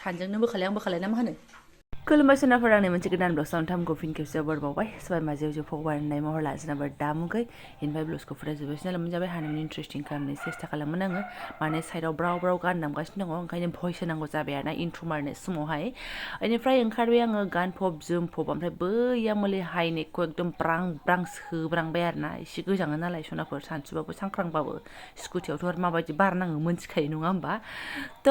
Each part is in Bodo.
सानजोंनो बोखालाय ना मा होनो खुलुमबाय सोनाफोर आंनि मोनसे गोदान ब्लग साउन्ड फिन खेबसेयाव बरबावबाय सबाय माजेव जो फगबाय होननाय महर लाजोनाबा दामुगै इनफाय ब्लाउसखौ फरायजोबबाय नालाय मोनजाबाय हानायनि इन्ट्रेस्टिं खालामनो सेस्था खालामोन आङो माने साइडआव ब्राव ब्राव गान दामगासिनो दङ ओंखायनो भइस होनांगौ जाबाय आरोना इन्ट्र मारनो समावहाय बेनिफ्राय ओंखारबाय आङो गानफब जोमफब ओमफ्राय बैया मले हाइ नेकखौ एकदम ब्रां ब्रां सोब्रांबाय आरोना एसे गोजाङो नालाय सनाफोर सानसुबाबो सांख्रांबाबो स्कुटियावथ' आरो माबायदि बार नाङो मोनथिखायो नङा होमबा थ'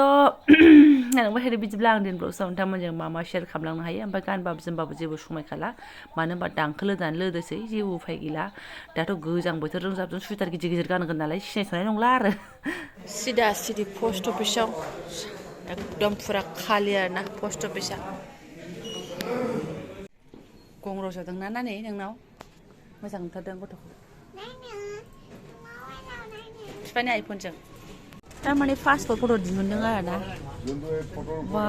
आं बिदिब्ला आं दिन ब्लग साउन्डमोनजों मा शेयार खालामलांनो हायो ओमफ्राय गानबाबो जोमबाबो जेबो समायखाला मानो होनबा दांखो लोदानो लोदोसै जेबो उफाय गैला दाथ' गोजां बोथोरजों जाबजों सुइटार गिदिर गिदिर गानगोन नालाय सिनायथ'नाय नंला आरो सिदा सिदि पस्ट अफिसाव एकदम फुरा खालि आरोना पस्ट अफिसा गं रज'दोंना नानै नोंनाव मोजां नुथारदों गथ'खौ बिफानि आइफनजों थारमाने पासपर्ट फट' दिहुनदों आरोना बा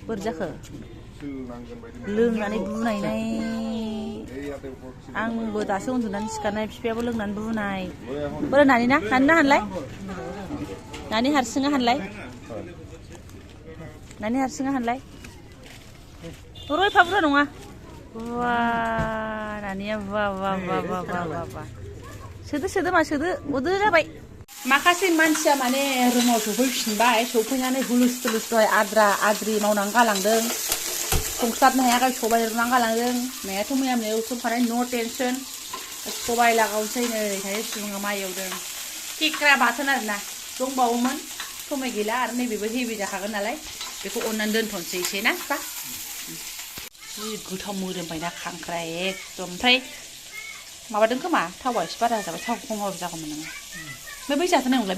बोरै जाखो लोंनानै बुनायनाय आंबो दासो उन्दुनानै सिखारनाय बिफायाबो लोंनानै बुनाय बोरै नानि ना हानलाय नानि हारसिङा हानलाय र' एफा बुरजा नङा वा नानिया वा सोदो मा सोदो उदो जाबाय माखासे मानसिया माने रुमाव सफैफिनबाय सफैनानै हुलुस थुलुस दहाय आद्रि मावनानै गालांदों संस्लाबनो हायाखै सबाय रुनानै गालांदों नायाथ' मैया एवसोमखानाय न' टेनसन सबाय लागावनोसै नै थायो सुबुङा मा एवदों केकरा बाथोन आरोना दंबावोमोन समय गैला आरो नैबेबो हेभि जाखागोन नालाय बेखौ अननानै दोनथ'नोसै एसे ना बा जि गोथाव मोदोमबायना खांख्राय एकदम ओमफ्राय माबादों खोमा थावा एसे बारा जाबाय थाव खम होबाबो जागौमोन नोङो ओमफ्राय बै जाथारनाय नंला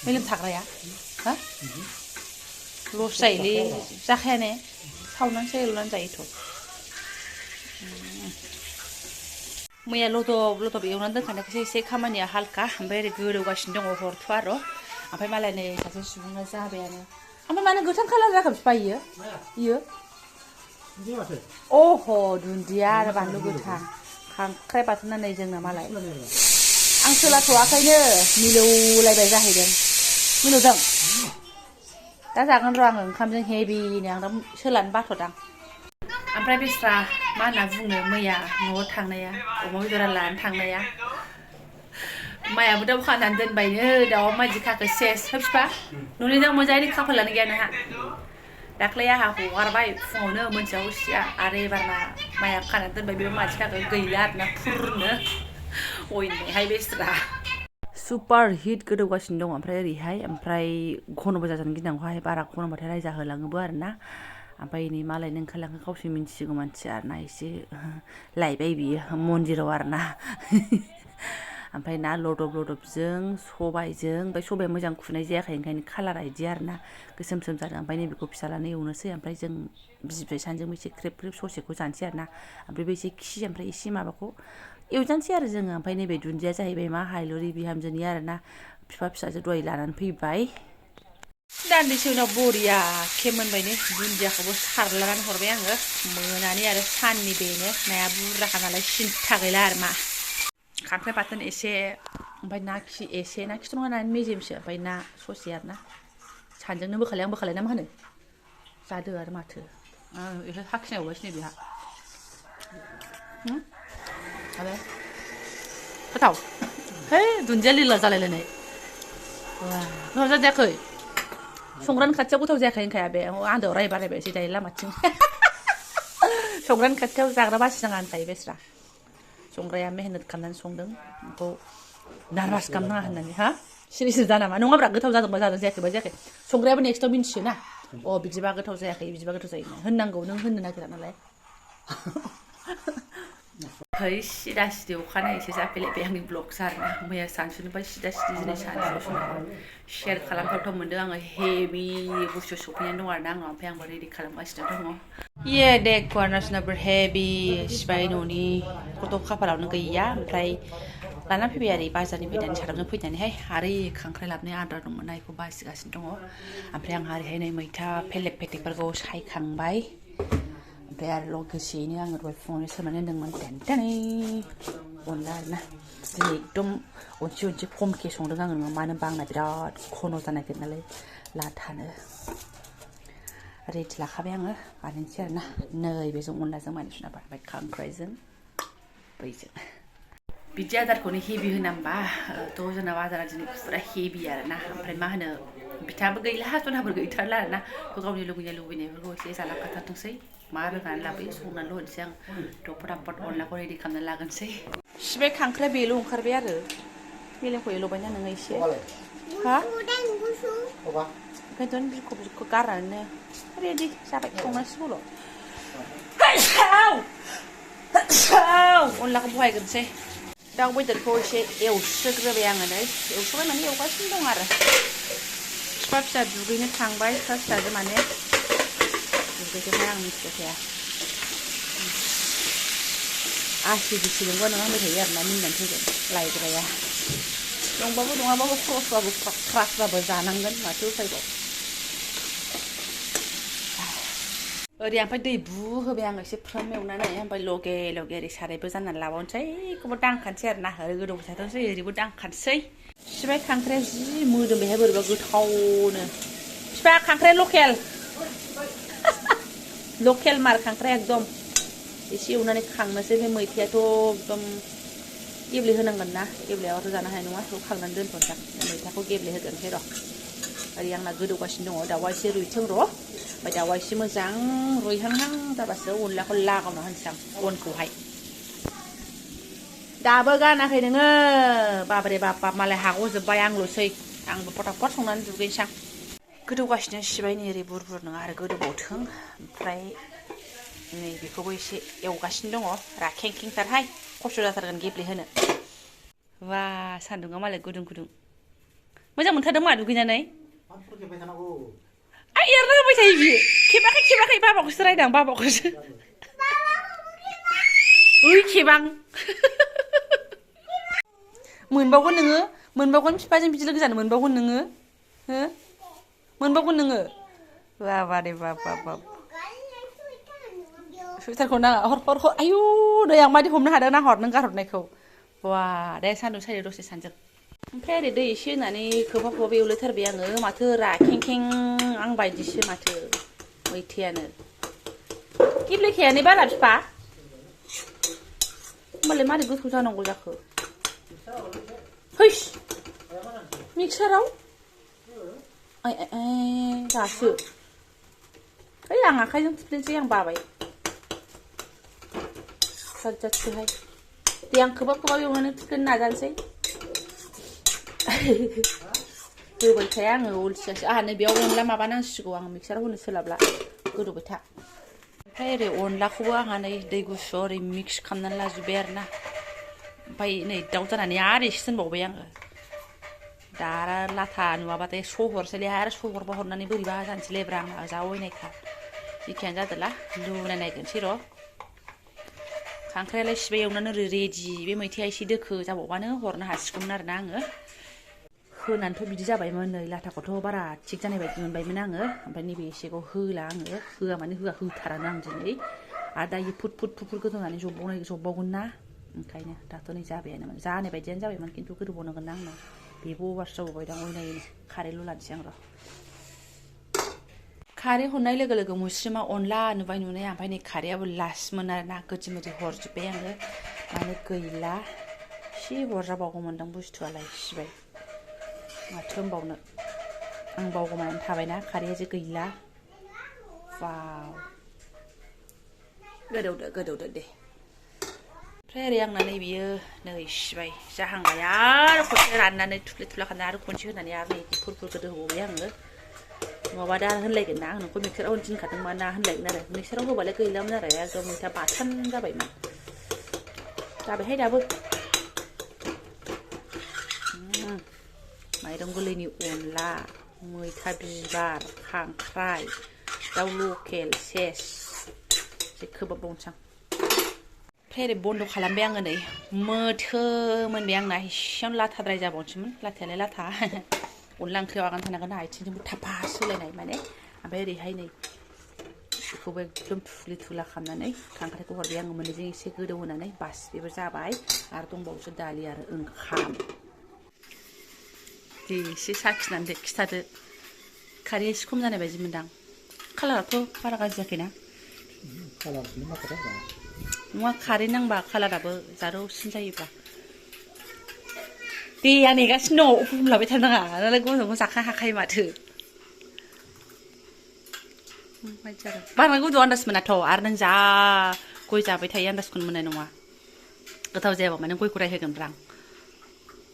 मेलेम थाग्राया हा लस जायोलै जाखाया ने सावनानैसो एवनानै जायोथ' मैया लदब एवनानै दोनखानायखायसो एसे खामानिया हालखा ओमफ्राय ओरै गोदौगासिनो दङ हरथ'आ र' ओमफ्राय मालाय नै सासे सुबुङा जाबायानो ओमफ्राय मानो गोथां कालार जाखो बिफा इयो अह दुन्दिया आरो बानलु गोथां खांख्राइ बाथोना नै जोंना मालाय आं सोलाथ'वाखैनो मिलौलायबाय जाहैदों मिलौदों दा जागोन र' आङो ओंखामजों हेभिनो आं दा सोलानो बाथ'दां ओमफ्राय बेस्रा मा होनना बुंनो मैया न'आव थांनाया अमा बेदरा लानो थांनाया माइयाबो दाउ खानानै दोनबायनो दाउआ मादि खाखो सेस बिफा न'नि दाउ मोजाङै खाफालानो गैया नोंहा दाख्लै आंहा हगारबाय फुङावनो मोनसेयाव हसिया आरो एबारना माइया खानानै दोनबाय बे मानसि खाखो गैला आरोना फुरनो अयनायहाय बेस्रा सुपार हिट गोदौगासिनो दङ ओमफ्राय घन'बो जाजानो गिनांगौहाय बारा घन'बाथाय रायजा होलाङोबो आरोना ओमफ्राय नै मालायनो ओंखारलांखो गावसोर मिन्थिसिगौ मानसिया आरोना एसे लायबाय बियो मन्दिराव आरोना ओमफ्राय ना लदबजों सबायजों ओमफ्राय सबाया मोजां खुनाय जायाखै ओंखायनो कालारा इदि आरोना गोसोम जादों ओमफ्राय नैबेखौ फिसालानो एवनोसै ओमफ्राय जों बिसिफाय सानैजों एसे ख्रेब ससेखौ जानोसै आरोना ओमफ्राय बे एसे खि ओमफ्राय एसे माबाखौ एवजानोसै आरो जोङो ओमफ्राय नैबे दुन्दिया जाहैबाय मा हायलुरि बिहामजोनि आरोना बिफा फिसाजो दहाय लानानै फैबाय दान्दिसे उनाव बरिया मोनबायनो दुन्दियाखौबो सारलानानै हरबाय आङो मोनानि आरो साननि बेनो नाया बुरजाखा नालाय सिन्था गैला आरो मा खांख्राइ बाथोन एसे ओमफ्राय ना खि एसे ना खिथ' नङा नानि मेजेमसो ओमफ्राय ना ससे आरोना सानजोंनो बोखालाय ना मा होनो जादो आरो माथो बेखौ हाखिनायबावगासिनो बेहा आरो गोथाव है दुन्दिया लिला जालायलायनाय गोथाव जायाखै संग्रानि खाथियाव गोथाव जायाखै होनखाया बे आन्दोआव रायबायसै दायो लामाथिं संग्रानि खाथियाव जाग्रा बासिनाङा होनखायो बेस्रा संग्राया मेहनत खालामनानै संदों बेखौ नार्भास खालामनाङा होननानै हा सिरिसो जानामा नङाब्रा गोथाव जादोंबा जादों जायाखै संग्रायाबो नेक्स्टआव मिन्थियो ना बिदिबा गोथाव जायाखै बिदिबा गोथाव जायो होननांगौ नों होननो नागिरा नालाय है सिदा सिदि अखानायैसो जाफैलायबाय आंनि ब्लगस आरोना मैया सानसुनिफ्राय सिदा सिदि दिनै सानसुआव शेयार खालामथावथाव मोनदों आङो हेभि बुस्थु सफैनानै दं आरोना आंनाव ओमफ्राय आंबो रेडि खालामगासिनो दङ ये देख कवारनासनाबो हेभि सिबाय न'नि गथ' खाफालावनो गैया ओमफ्राय लाना फैबाय आरो बाजारनिफ्राय दानि साथामजों फैनानैहाय आरो खांख्राइ लाबोनाय आद्रा दंमोन ना बेखौ बासिगासिनो दङ ओमफ्राय आंहा ओरैहाय नै मैथा फेलेब फेथेफोरखौ सायखांबाय ओमफ्राय आरो लोगोसेयैनो आङो दहाय फुङावनो सोमनानै दोनदोंमोन टेनटेनै अनला आरोना दिनै एकदम अनसे खमके संदों आङो मानो होनबा आंना बिराद खन' जानायखाय नालाय लाथानो रेडि लाखाबाय आङो बानायनोसै आरोना नै बेजों अनलाजों माने सुना बारबाय खांख्राइजों बैजों बिदि आदारखौनो हेभि होना होमबा थ' जोंना बाजारा दिनै फुरा हेभि आरोना ओमफ्राय मा होनो बिथाङाबो गैला सनाफोर गैथारला आरोना थ' गावनि लुबैनायफोरखौ एसे जालांखाथारथोंसै मा रोगानानै लाबोयो संनानै होनोसै आं थ' फटाफट अनलाखौ रेडि खालामना लागोनसै सिबाय खांख्राइ बेल' ओंखारबाय आरो मेलेमखौ एल'बायना नोङो एसे हा ओंखायनोथ' बिखौ गारनानै रेडि जाबाय संनांसिगौल' अनलाखौ बहायग्रोनोसै दाउ बेदरखौ एसे एवस्रोग्रोबाय आङो नै एवस्रोबाय माने एवगासिनो दं आरो बिफा फिसा दुगैनो थांबाय बिफा फिसाजों माने दुगैजोंहाय आं मिथिबाय थाया आसि बिसिजोंबो नों होनबाय थायो आरोना मिनिनानै फैगोन लायग्राया दंबाबो नङाबाबो खरसबाबो क्रासबाबो जानांगोन माथो उफायबाव ओरै ओमफ्राय दै होबाय आङो एसे फ्राम एवनानै ओमफ्राय लगे ओरै सारायबो जाननानै लाबावनोसै बेखौबो दांखानोसै आरोना ओरै गोदौबाय थाथोंसै ओरैबो दांखानोसै सिबाय खांख्राइया जि मोदोमबायहाय बोरैबा गोथावनो बिफा खांख्राइ लकेल मार खांख्राइ एकदम एसे एवनानै खांनोसै बे मैथायाथ' एकदम गेब्लेहोनांगोन ना गेब्लेयाबाथ' जानो हानाय नङा बेखौ खांनानै दोनथ'नोसै मैथाखौ गेब्लेहोगोनसै र' ओरै आंना गोदौगासिनो दङ दाउआ एसे रुइथों र' ओमफ्राय दाउआ एसे मोजां रुइहांहां जाबासो अनलाखौ लागावना होनोसै आं अनखौहाय दाबो गानाखै नोङो बाब्रे बाब मालाय हाग'जोब्बाय आंल'सै आंबो फटाफट संनानै दुगैनोसै आं गोदौगासिनो सिबाय नै ओरै बुर नङा आरो गोदौबावथों ओमफ्राय नै बेखौबो एसे एवगासिनो दङ राखेंखेंथारहाय खस्थ' जाथारगोन गेब्लेहोनो वा सान्दुङा मालाय गुदुं मोजां मोनथारदों मा दुगैनानै एरना होबाय थायो बियो खेबाखै बाबाखौसो रायदां बाबाखौसो ओइ खेबां मोनबावगोन बिफाजों बिदि लोगो जानो मोनबावगोन नोङो हो मोनबावगोन नोङो बाबारे बाब सुइटारखौ नाङा हर आयु नै आं मादि हमनो हादों ना नों गारहरनायखौ वा दे सान्दुं सायदो दसे सानजों ओमफ्राय ओरै दै एसे होनानै खोबहाब एवलायथारबाय आङो माथो राखेंखें आं बायदिसो माथो मैथायानो गेब्लेखायानो बारा बिफा होमबालाय मारै गोथाव जानांगौ जाखो हैस मिक्साराव दासो है आं आखाइजों थुफ्लेनोसै आं बाबाय जाजासैहाय दे आं खोबहाब एवनानै थुफ्लेनो नाजानोसै होबाय थाया आङो अलसियासो आंहा नै बेयाव अनला माबानांसिगौ आं मिक्साराव होनो सोलाबला गोदौबाय था ओमफ्राय ओरै अनलाखौबो आंहा नै दै गुसुआव ओरै मिक्स खालामनानै लाजोब्बाय आरोना ओमफ्राय नै दाउ जानानै आरो एसे दोनबावबाय आङो दा आरो लाथा नुवाबाथाय सहरसैलै आरो सहरबा हरनानै बोरैबा जानोसैलायब्रा आंहा जावैनायखा जिखियानो जादोला लुनाय नायगोनसै र' खांख्राइयालाय सिबाय एवनानै ओरै रेडि बे मैथाया एसे दोखो जाबावबानो हरनो हासिगौमोन आरोना आङो होनानैथ' बिदि जाबायमोन नै लाथाखौथ' बारा थिग जानाय बायदि मोनबायमोन आङो ओमफ्राय नैबे एसेखौ होला आङो होआ माने होथारानो आं दिनै आरो दायो फुट गोदौनानै जबबावगोन ना ओंखायनो दाथ' नै जाबायानोमोन जानाय बायदियानो जाबायमोन खिन्थु गोदौबावनांगोन ना आंना बेबो अभारसो जाबावबाय दां अयनायैनो खारैल' लानोसै आं र' खारै हरनाय लोगो मुस्रिमा अनला नुबाय नुनाया ओमफ्राय नै खारैयाबो लास्टमोन आरोना गोदि हरजोब्बाय आङो माने गैला एसे हरजाबावगौमोनदां बुस्थुआलाय सिबाय माथो होनबावनो आं बावगोमानानै थाबायना खारैया जे गैला वाव गोदौदो दे ओमफ्राय ओरै आंना नै बियो नै सिबाय जाहांबाय आरो खनसे राननानै थुफ्ले खालामनानै आरो खनसे होनानै आरो नै फुर गोदौ होबावबाय आङो नङाबा दा होनलायगोन ना आं नोंखौ मिक्साराव होनो थिनखादोंमोन ना होनलायगोन आरो मिक्साराव होबालाय गैलामोन आरो एकदम मैथा बाथोन जाबायमोन जाबायहाय दाबो माइरं गोरलैनि अनला मैथा बिबार खांख्राइ दाउ लकेल सेस एसे खोबहाबबावनोसै आं ओमफ्राय ओरै बन्द' खालामबाय आङो नै मोथो मोनबाय आंना एसेयावनो लाथाद्राय जाबावनोसैमोन लाथायालाय लाथा अनला ओंख्रियाव आगान थानांगोन ना आथिंजोंबो थाफा सोलायनाय माने ओमफ्राय ओरैहाय नै बेखौबो एकदम थुफ्ले थुला खालामनानै खांख्राइखौ हरबाय आङो मोननैजों एसे गोदौ होनानै बास बेबो जाबाय आरो दंबावोसो दालि आरो ओंखाम दे एसे साखिनानै दे खिथादो खारैया एसे खम जानाय बायदि मोनदां कालाराथ' बारा गाज्रि जायाखैना नङा खारै नांबा कालाराबो जारौसिन जायोब्ला दे आं नेगासिनो दङ बुंलाबाय थानाङा नालाय गुबुनखौ जाखानो हाखायो माथो बारा गुदुं आन्दाज मोनाथ' आरो नों जा गय जाबाय थायो आन्दाजखौनो मोननाय नङा गोथाव जायाबा माने गयखौ रायहोगोनब्रा आं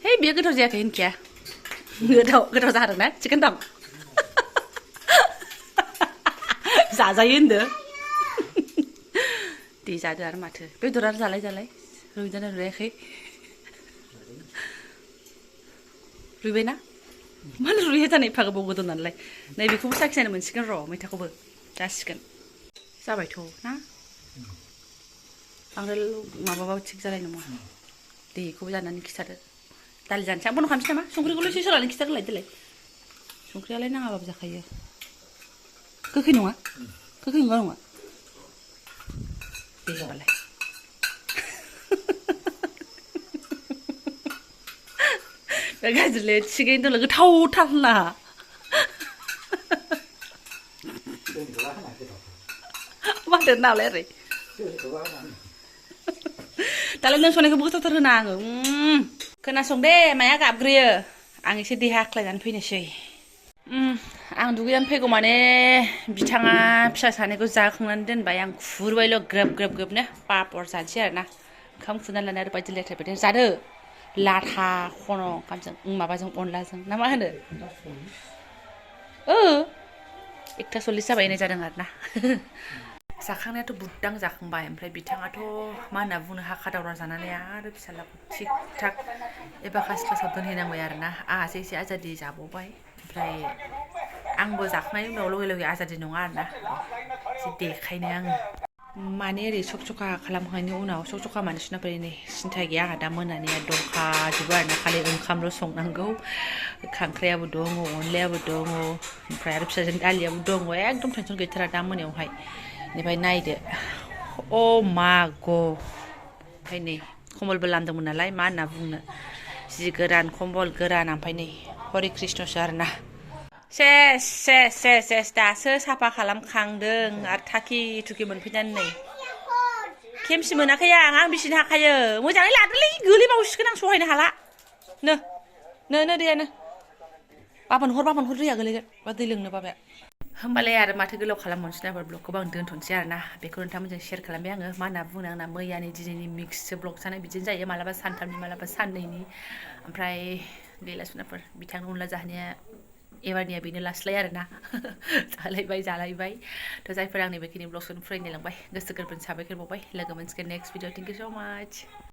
है बेयो गोथाव जायाखै होनखाया गोथाव जादोंना चिकेन दं जाजायो होनदो दे जादो आरो माथो बेदर आरो जालाय रुइदोंना रुइयाखै रुइबायना मानो रुइयो जानो एफा गोबाव गोदौ नालाय नै बेखौबो साखिनायनो मोनसिगोन र' मैथाखौबो जासिगोन जाबायथ' ना बांद्राय माबाबाबो थिग जानाय नङा दे बेखौबो जानानै खिथादो दालि जानोसै आं बन्द' खालामसै नामा संख्रिखौल' एसे सोलायनानै खिथादोलाय देलाय संख्रियालाय नाङाबाबो जाखायो गोखै नङा गोखै नङा दे होमबालाय दा गाज्रिलै थिगैनो दंलाय गोथावथार होनना माथो नालाय ओरै दालाय नों संनायखौबो गोथावथार होना आङो खोनासं दे माया गाबग्रोयो आं एसे देहा आख्लायनानै फैनोसै आं दुगैनानै फैगौ माने बिथाङा फिसा सानैखौ जाखांनानै दोनबाय आं खुरबायल' ग्रोब ग्रोबनो पापर जानोसै आरोना ओंखाम खुरनानै लानाय आरो बायदि लेथ्राय बायदि जादो लाथा खन' ओंखामजों माबाजों अनलाजों ना मा होनो 1:40 जाबाय होननाय जादों आरोना जाखांनायाथ' बुददां जाखांबाय ओमफ्राय बिथाङाथ' मा होनना बुंनो हाखा दावरा जानानै आरो फिसालाखौ थिग थाक एबा क्लासाव दोनहैनांबाय आरोना आंहासो एसे आजादि जाबावबाय ओमफ्राय आंबो जाखांनायनि उनाव लगे लगे आजादि नङा आरोना एसे देखायनो आङो माने ओरै सकसखा खालामखांनायनि उनाव सकसखा माने सुनाफोर नै सिन्था गैया आंहा दा मोनानिया दंखाजोबो आरोना खालि ओंखामल' संनांगौ खांख्रायाबो दङ अनलायाबो दङ ओमफ्राय आरो फिसाजों दालियाबो दङ एकदम टेनसन गैथारा दा मोनायावहाय बेनिफ्राय नायदो अ मा ग ओमफ्राय नै कम्बलबो लामदोंमोन नालाय मा होनना बुंनो जि गोरान कम्बल गोरान ओमफ्राय नै हरि कृष्णसो आरोना सेस दासो साफा खालामखांदों आरो थाखि थुखि मोनफैनानै नै खेमसि मोनाखै आं बिसिनो हाखायो मोजाङै लादोलै गोलैबावसिगोन आं सहायनो हाला नो दैयानो बाबान हर दैया गोलैगोन बा दै लोंनो बाबाया होमबालाय आरो माथो गोलाव खालामबावनोसै ना ब्लगखौबो आं दोनथ'नोसै आरोना बेखौ नोंथांमोनजों शेयार खालामबाय आङो मा होनना बुंनो आंना मैयानि दिनैनि मिक्ससो ब्लग जानाय बिदिनो जायो मालाबा सानथामनि मालाबा साननैनि ओमफ्राय गैला सुनाफोर बिथांनो अनला जाहोनाया एबारनिया बेनो लास्टलाय आरोना जालायबाय थ' जायफोर आंनि बेखिनि ब्लगखौ फरायनो लांबाय गोसो गोरबोनि साबायखर बावबाय लोगो मोनसिगोन नेक्स्ट भिडिअ थेंक इउ स' माच